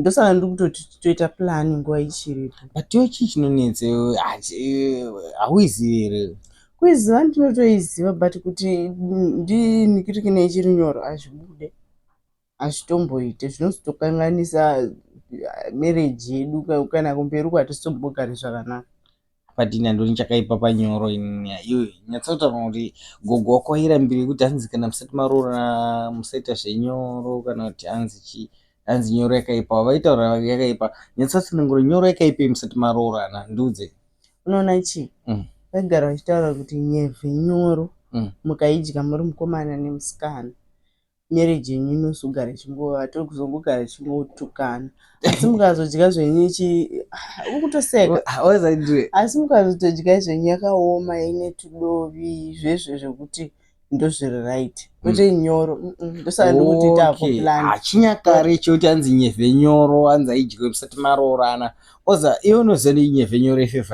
Ndosaka ndiri kutoti toita plan nguva ichiripo. But yo chii chinonetsa iwe? Hauizivi here? Kuiziva ndinotoiziva, but kuti ndinikirikine ichiri nyoro hazvibude, hazvitomboite. Zvinozotokanganisa marriage yedu, kana kumberi uko hatisimbogari zvakanaka. But ini handoni chakaipa panyoro ini. Iwe nyatsotaura kuti gogo wako wairambirei kuti hanzi kana musati maroorana musaita zvenyoro, kana kuti hanzi chii, hanzi nyoro yakaipa? Vaitaura yakaipa. Nyatsotsanangura, nyoro yakaipei musati maroorana? Ndiudze. Unoona chii? Vaigara vachitaura kuti nyevhe nyoro mukaidya muri mukomana nemusikana, marriage yenyu inozogara ichingova, tozongogara ichingotukana. Asi mukazodya zvenyu ichi, uri kutoseka. Asi mukazotodya zvenyu yakaoma, ine tudovi zvezve, zvekuti ndozviri right, kwete nyoro. Ndosaka ndikuti itapo plan. Chinyakare chekuti hanzi nyevhe nyoro, hanzi aidyiwe musati maroorana. Oza iwe unoziva nei nyevhe nyoro ifeva?